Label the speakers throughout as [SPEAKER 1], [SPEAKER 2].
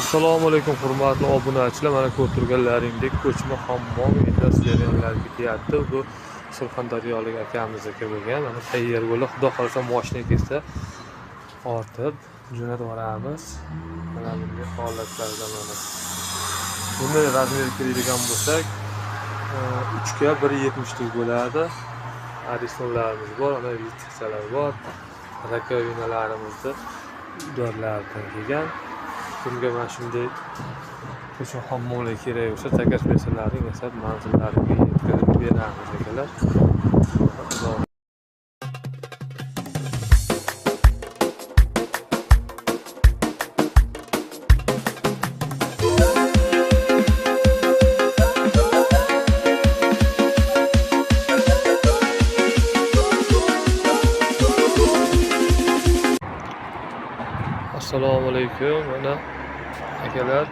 [SPEAKER 1] Assalomu alaykum hurmatli obunachilar. Mana ko'rib turganlaringdek ko'chma hammom jarayonlari ketyapti. Bu Surxondaryolik akamizniki bo'lgan. Mana tayyor bo'ldi. Xudo xohlasa moshina kelsa ortib jo'natib yuboramiz. Mana bunday holatlarda mana. Bunday razmer keladigan bo'lsak, 3 ga 1.70 lik bo'ladi. Aristonlarimiz bor, ana vitikalar bor. Rakovinalarimizni udarlardan kelgan. Bunga mana shunday ko'chma hammomlar kerak bo'lsa, zakaz bersalaring, yasab manzillariga yetkazib beramiz akalar. Assalomu alaykum. Mana akalar,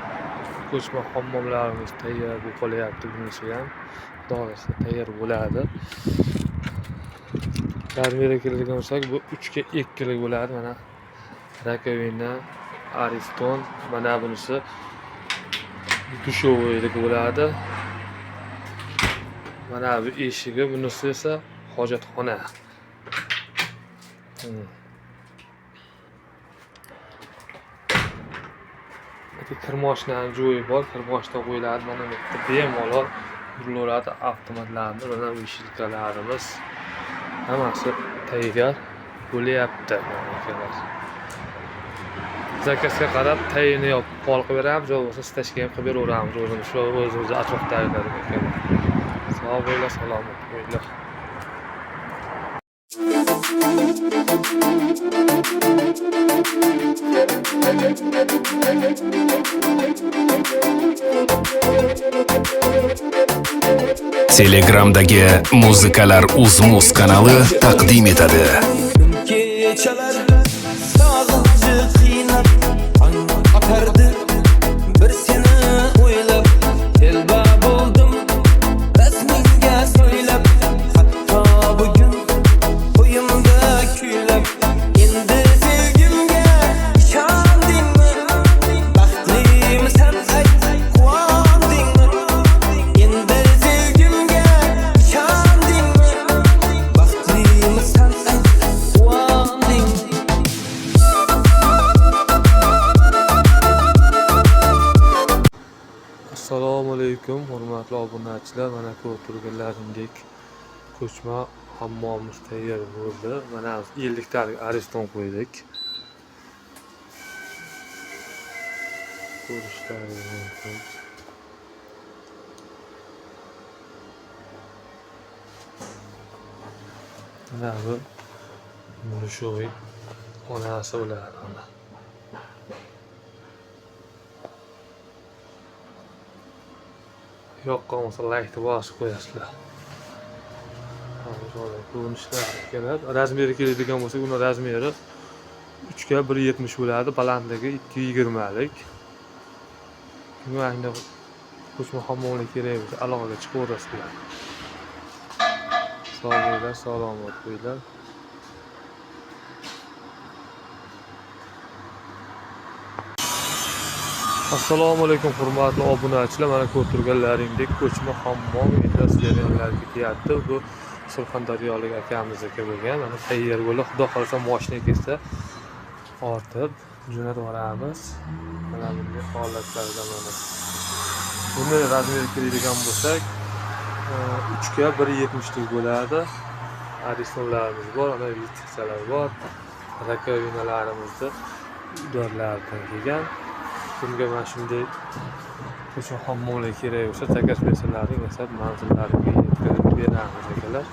[SPEAKER 1] ko'chma hammomlarimiz tayyor bo'lib qolyapti. Bunisi ham xudo xohlasa tayyor bo'ladi. Razmeri keladigan bo'lsak, bu 3 ga 2 lik bo'ladi. Mana rakovina, Ariston, mana bunisi dushovoylik bo'ladi. Mana bu eshigi, bunisi esa hojatxona. Kir moshinani joyi bor, kir moshina qo'yiladi. Mana bu yerda bemalol yurilaveradi avtomatlarni, mana vishilkalarimiz hammasi tayyor bo'lyapti. Zakazga qarab tayini yopib pol qilib beramiz, yo bo'lmasa stashka ham qilib beraveramiz o'zimiz, shu o'zimizni atrofdagilarga akalar. Sog' bo'linglar, salomat bo'linglar.
[SPEAKER 2] Telegramdagi Muzikalar Uzmuz kanali taqdim etadi.
[SPEAKER 3] Kechalar sog'inchi qiynab tong otardi, bir seni o'ylab telba bo'ldim rasmingga so'ylab, hatto bugun qo'yimda kuylab, endi sevgimga ishondingmi, baxtlimisan ayt, quvondingmi, endi sevgimga ishondingmi, baxtlimisan ayt, quvondingmi.
[SPEAKER 1] Assalomu alaykum hurmatli obunachilar. Mana ko'rib turganlaringdek ko'chma hammomimiz tayyor bo'ldi. Mana 50 talik Ariston qo'ydik. Ko'rishlaringiz mumkin. Mana bu dushovoy xonasi bo'ladi. Mana. Yoqqan bo'lsa laykni bosib qo'yasizlar. Ko'rinishlari keladi. Razmeri keladigan bo'lsak, uni razmeri 3 ga 1.70 bo'ladi, balandligi 2.20 lik. Bunga ayni ko'chma hammomlar kerak bo'lsa, aloqaga chiqaverasizlar. Sog' bo'linglar, salomat bo'linglar. Assalomu alaykum hurmatli obunachilar. Mana ko'rib turganlaringdek ko'chma hammom jarayonlari ketyapti. Bu Surxondaryolik akamizniki bo'lgan. Mana tayyor bo'ldi. Xudo xohlasa moshina kelsa ortib jo'natib yuboramiz. Mana bunday holatlarda mana. Bunday razmeri keladigan bo'lsak, 3 ga 1.70 lik bo'ladi. Aristonlarimiz bor, ana vitikalar bor. Rakovinalarimizni udarlardan kelgan. Bunga mana shunday ko'chma hammomlar kerak bo'lsa, zakaz bersalaring, yasab manzillariga yetkazib beramiz akalar.